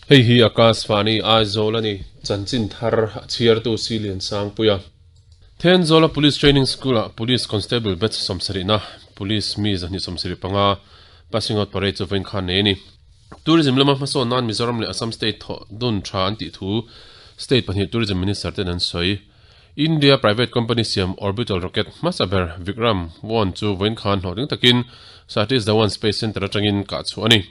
Hei hi Akashvani Aizawl a ni, chanchin thar a chhiartu Silian Sangpuia. Thenzawla Police Training School-ah Police Constable batch sawmsarihna Police mi 275 passing out parade chu vawiin khan nei a ni. Tourism lama hmasawn nan Mizoram leh Assam State thawh dun tha an tih thu State pahnih Tourism Minister ten an sawi. India private company siam orbital rocket hmasa ber Vikram one chu vawiin khan hlawhtling takin Satish Dhawan Space Centre atangin kah chhuah a ni.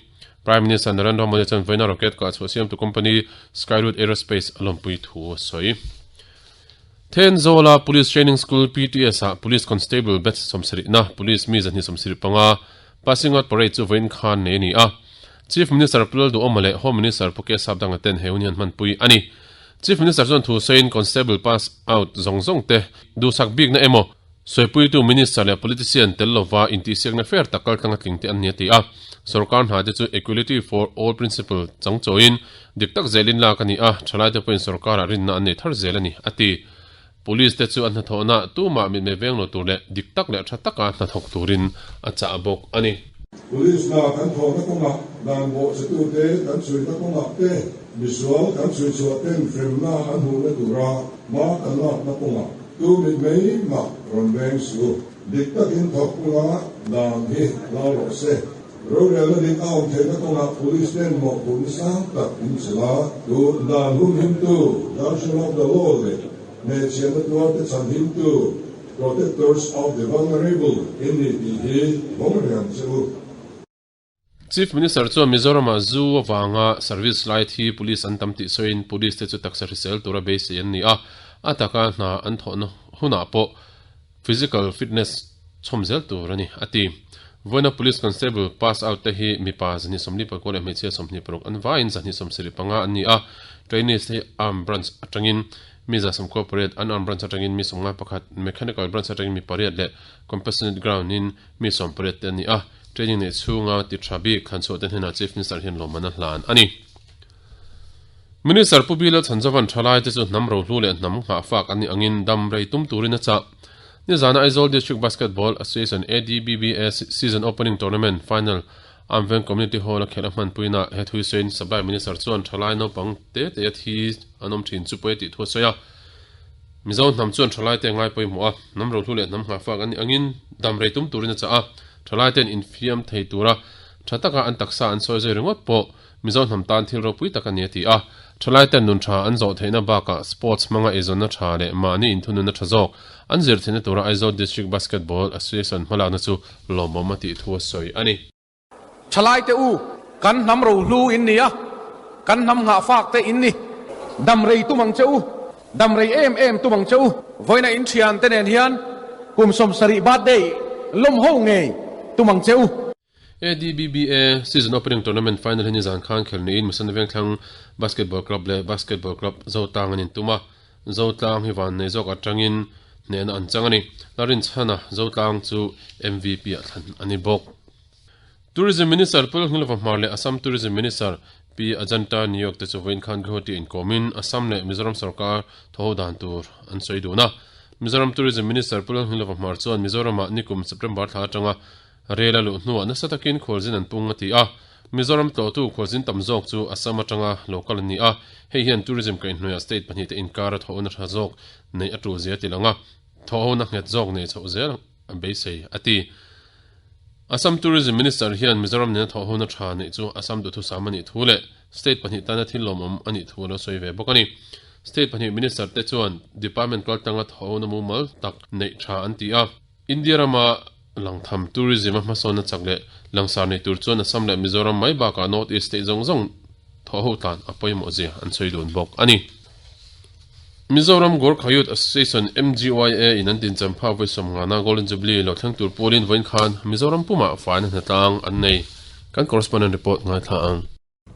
Prime Minister Narendra Modi chuan vawiina rocket kah chhuah siamtu company Skyroot Aerospace a lawmpui thu a sawi. Thenzawla Police Training School, PTS, ah Police Constable batch sawmsarihna Police mi 275 passing out parade chu vawiin khan nei a ni a. Chief Minister Pu Lalduhawma leh Home Minister Pu Kesap Danga ten he hun hi an hmanpui a ni. Chief Minister chuan thu sawiin Constable pass out zawng zawng te duhsak bikna emaw, Sawipuitu Minister leh Politician tel lova intihsiakna fair tak kaltlang a tling te an ni a ti a. Sorkar hna te chu Equality for All Principle chang chawiin dik tak zelin lak a ni a, thalaite pawhin sorkarah rinna an nei thar zel a ni, a ti. Police te chu an hnathawhna tumah mitmei veng lo tur leh dik tak leh tha taka hnathawk turin a chah bawk a ni. Police hna kan thawhna kawngah dan bawhchhetute kan chhuihna kawngah te, misual kan chhuihchhuah ten hremna an hmuhna tura hma kan lakna kawngah tu mitmei mah rawn veng suh. Dik takin thawk ula dan hi hlau rawh se. Rorelna dik a awm theihna kawngah Police ten mawhphurhna sang tak in chelh a, tu dan humhimtu, guardian of the law, leh hnehchhiahna tuarte chhanhimtu, Protectors of the Vulnerable in ni tih hi vawng reng ang che u. Chief Minister chuan Mizoramah zu avanga service lai thi police an tam tih sawiin police te chu taksa hrisel tura beisei an ni a, a taka hna an thawhna hunah pawh physical fitness chhawm zel tur a ni, a ti. Vawiina Police Constable pass out te hi mipa 249 leh hmeichhia 26 an vaiin 275 an ni a, trainees te hi Armed Branch atangin Mi 110 pariat, Unarmed Branch atangin mi 51, Mechanical Branch atangin mi pariat leh Compassionate Ground in mi 18 te an ni a. Training neih chhunga ti tha bik thlanchhuah te hnenah Chief Minister hian lawmman a hlan a ni. Minister Pu Bilal Chhanzovan thalai te chu hnam rohlu leh hnam nghahfak an nih angin dam rei tum turin a chah. Nizana Aizawl District Basketball Association, ADBBA, Season Opening Tournament Final Amveng Community Hall a khelh a hmanpuina he thui sawiin Supply Minister chuan thalai naupang te te a thi an awm thin chu pawi a tih thu a sawi a. Mizo hnam chuan thalai te a ngai pawimawh a, hnam rohlu leh hnam nghahfak an nih angin dam rei tum turin a chah a. Thalai ten infiam thei tura tha taka an taksa an sawi zui ringawt pawh Mizo hnam tan thil ropui tak a ni a ti a. Thalai ten nun tha an zawh theihna bakah sports hmanga eizawnna tha leh mahni inthununna tha zawk an zir theihna tura Aizawl District Basketball Association hmalakna chu lawmawm a tih thu a sawi a ni. Thalaite u, kan hnam rohlu in ni a, kan hnam nghahfak te in ni. Dam rei tum ang che u, dam rei em em tum ang che u. Vawiina in thian te nen hian kum 70 birthday lawm ho ngei tum ang che u. ADBBA Season Opening Tournament Final hi nizan khan khelh niin Musana Vengthlang Basketball Club leh Basketball Club Zotlang an intum a, Zotlang hi vannei zawk atangin hnehna an chang a ni. Larinchhana Zotlang chu MVP ah thlan a ni bawk. Tourism Minister Pu Lalhngilova Hmar leh Assam Tourism Minister Pi Ajanta Niyog te chu vawiin khan Guwahati inkawmin Assam leh Mizoram sorkar thaw dan tur an sawi dun a. Mizoram Tourism Minister Pu Lalhngilova Hmar chuan Mizoramah nikum September thla atanga Rel a luh hnuah nasa takin khualzin an pung a ti a, Mizoram tlawhtu khualzin tam zawk chu Assam atanga local an ni a, hei hian tourism kaihhnuaiah state pahnihte inkara thawhna tha zawk neih a tul zia ti lang a, thawhhona nghet zawk nei chhoh zel a beisei a ti. Assam Tourism Minister hian Mizoram nena thawhhona tha neih chu Assam duhthusam a nih thu leh state pahnih tana thil lawmawm a nih thu a lo sawi ve bawk a ni. State pahnih minister te chuan department kaltanga thawhhona mumal tak neih tha an ti a, India rama Langtham tourism a hmasawnna chak leh langsar nei tur chuan Assam leh Mizoram mai bakah North East state zawng zawng thawh ho tlan a pawimawh zia an sawi dun bawk a ni. Mizoram Gorkha Youth Association, MGYA, in an dincham phak vawi sawmngana Golden Jubilee lo thleng tur pualin vawiin khan Mizoram pumah faina hnatlang an nei. Kan correspondent report ngaithla ang.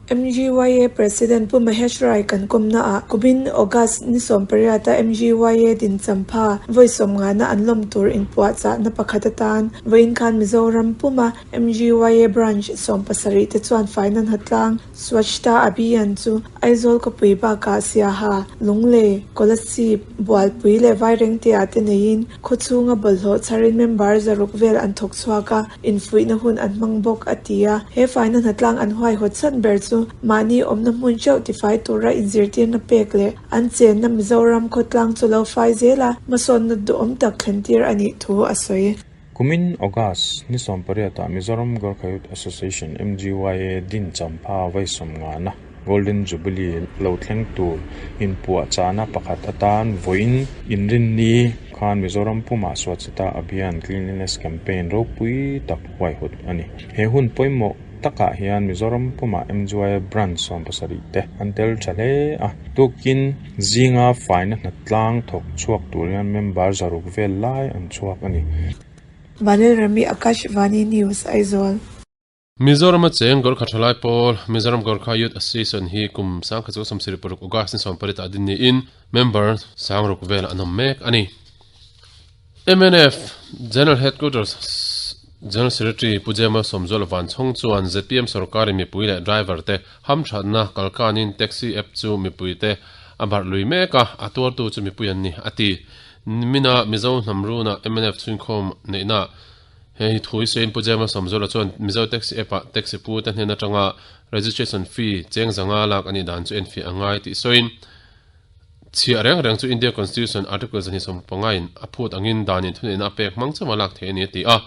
MGYA President Pu Mahesh Rai kan kawmna ah kumin August ni 18 a MGYA din champha vawi sawmngana an lawm tur inpuahchahna pakhat atan vawiin khan Mizoram puma MGYA Branch 17 te chuan faina hnatlang Swachhta Abhiyan chu Aizawl khawpui bakah Siaha, Lunglei, Kolasib, Bualpui leh Vairengte-ah te neiin khawchhunga bawlhhlawh chharin member 600 vel an thawk chhuak a, infuihna hun an hmang bawk, a ti a. He faina hnatlang an huaihawt chhan ber chu mahni awmna hmun theuh tifai tura inzirtirna pek leh an chenna Mizoram khawtlang chu lo fai zel a, hmasawnna duhawm tak thlentir a nih thu a sawi. Kumin August ni 18 ah Mizoram Gorkha Youth Association, MGYA, din champha vawi sawmngana Golden Jubilee lo thleng tur inpuahchahna pakhat atan vawiin inrinni khan Mizoram pumah Swachhata Abhiyan Cleanliness Campaign ropui tak huaihawt a ni. He hun pawimawh takah hian Mizoram pumah MGYA Branch 70 te an tel tha hle a, tukin Zinga faina hnatlang thawk chhuak tur hian member 600 vel lai an chhuak a ni. Vanlalrami Akashvani News, Aizawl. Mizorama cheng Gorkha Thalai Pawl, Mizoram Gorkha Youth Association hi kum 1976 August ni 18 ah din niin member 600 vel an awm mek a ni. Mnf General Headquarters General Secretary Pu Jema Sawmzuala Vanchhawng chuan zpm sorkarin mipui leh driver te hamthatna kalkanin taxi app chu mipui te a barh lui mek a, a tuartu chu mipui an ni, a ti. Nimina Mizo hnam runa mnf chhunkhawm neihna he hi thu hi sawiin Pu Jema Sawmzuala chuan Mizo Taxi app ah taxi pu te hnen atanga registration fee cheng zanga lak a nih dan chu enfiah a ngai tih sawiin, Chhiah reng reng chu India Constitution Article 125 in a phut angin danin thuneihna a pek hmang chauh a lak thei a ni a ti a.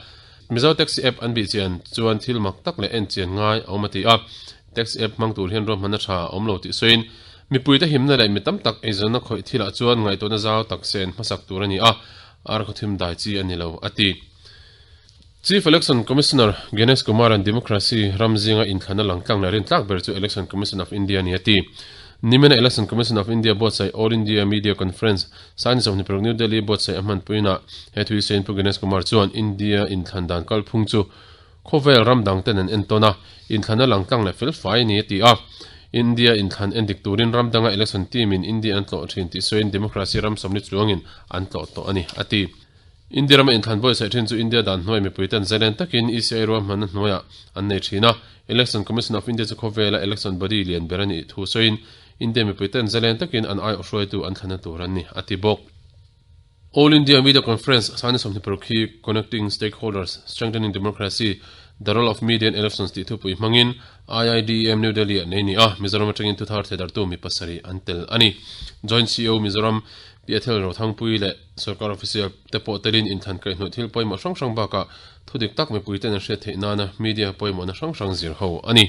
Mizo Taxi App an bih chian chuan thil mak tak leh en chian ngai a awm a ti a. Taxi App hmang tur hian ruahmanna tha a awm lo tih sawiin mipuite himna leh mi tam tak eizawnna khawih thilah chuan ngaihtuahna zau tak sen hmasak tur a ni a, ar khawthim dai chi a ni lo a ti. Chief Election Commissioner Ganesh Kumar-a'n Democracy ram zinga inthlanna langtlang leh rintlak ber chu Election Commission of India a ni a ti. Nimina Election Commission of India buatsaih All India Media Conference, Science of Niparuk New Delhi buatsaih a hmanpuiinah he thu hi sawiin Pu Ganesh Kumar chuan India inthlan dan kalphung chu khawvel ram dang ten an entawn a, inthlanna langtlang leh felfai a ni a ti a. India inthlan endik turin ram danga election team in India an tlawh thin tih sawiin Democracy ram 40 chuangin an tlawh tawh a ni a ti. India rama inthlan buaitsaih thin chu India dan hnuai mipui ten zalen takin ECI ruahmanna hnuaiah an nei thin a, Election Commission of India chu khawvela election body lian ber a nih thu sawiin India mipui ten zalen takin an aiawh hruaitu an thlanna tur an ni, a ti bawk. All India Media Conference sani 26 hi Connecting Stakeholders, Strengthening Democracy, The Role of Media in Elections tih thupui hmangin IIDEM New Delhi-ah nei ni a, Mizoram atangin thuthar theidartu mi pasarih an tel a ni. Joint CEO Mizoram Pi Ethel Rothangpui leh Sorkar official te pawh telin inthlan kaihhnawih thil pawimawh hrang hrang bakah thu dik tak mipuiten an hriat theih nana media pawimawhna hrang hrang zir ho a ni.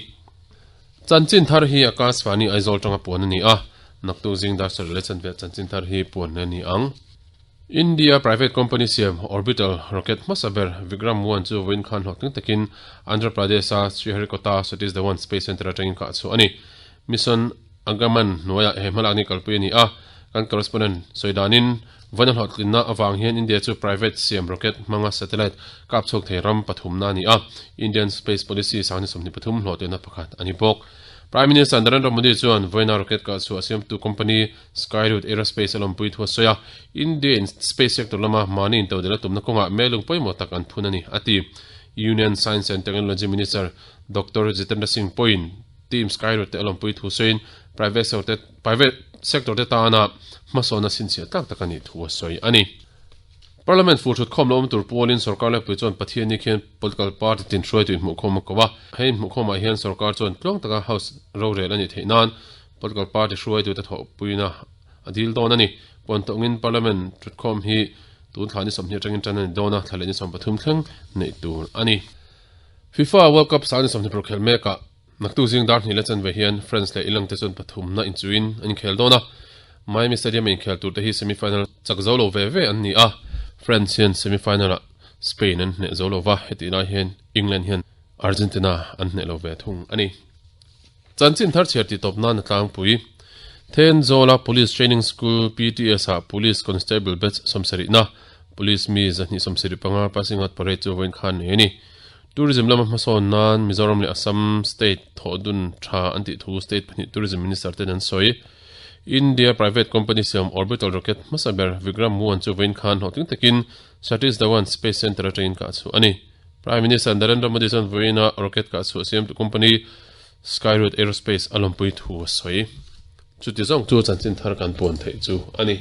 Chanchin thar hi Akashvani Aizawl tanga puan a ni a, naktuk zing dar sarih leh chanve chanchin thar hi puan a ni ang. India private company siam orbital rocket hmasa ber Vikram 1 chu vawiin khan hlawhtling takin Andhra Pradesh-a Sriharikota Satish Dhawan Space Centre atangin kah chhuah a ni. Mission Agaman hnuaiah he hmalak ni kalpui a ni a, kan correspondent sawi danin vawiin a hlawhtlinna avang hian India chu private siam rocket hmanga satellite kap chhuak thei ram pathumna a ni a, Indian Space Policy 2023 hlawhtlinna pakhat a ni bawk. Prime Minister Narendra Modi chuan vawiina rocket kah chhuah siamtu company Skyroot Aerospace a lawmpui thu a sawi a, India in space sector lama mahni intodelh a tumna kawngah melung pawimawh tak an phun a ni, a ti. Union Science and Technology Minister Doctor Jitendra Singh pawhin Team Skyroot te a lawmpui thu sawiin private sector te private sector te tana hmasawnna chhinchhiah tlak tak a nih thu a sawi a ni. Parliament fur thut khawm lo awm tur pualin sorkar lepui chuan Pathianni khian political party tin hruaitu inhmuhkhawm a ko a. He inhmuhkhawmah hian sorkar chuan tluang taka House rorel a nih theih nan political party hruaitute thawhpuina a dil dawn a ni. Puan tawngin Parliament thutkhawm hi tun thla ni 20 atangin tan a ni dawn a, thla leh ni 13 thleng neih tur a ni. FIFA World Cup 2026 khelh mekah Naktuk zing dar hnih leh chanve hian France leh Ilang te chuan pathumna inchuhin an inkhel dawn a, Miami Stadium a inkhel tur te hi semi-final chak zo lo ve ve an ni a, France hian semi-final ah Spain an hneh zo lo va, hetih lai hian England hian Argentina an hneh lo ve thung a ni. Chanchin thar chhiar tih tawp nan a tlangpui. Thenzawl-a Police Training School, PTS, ah Police Constable Batch 70 na Police mi 275 passing out parade chu vawiin khan nei a ni. Tourism lama hmasawn nan Mizoram leh Assam state thawh dun tha an tih thu state pahnih tourism minister ten an sawi. India private company siam orbital rocket hmasa ber Vikram 1 chu vawiin khan hlawhtling takin Satish Dhawan Space Centre atangin kah chhuah a ni. Prime Minister Narendra Modi chuan vawiina rocket kah chhuah siamtu company Skyroot Aerospace a lawmpui thu a sawi. Chuti zawng chu chanchin thar kan puan theih chu a ni.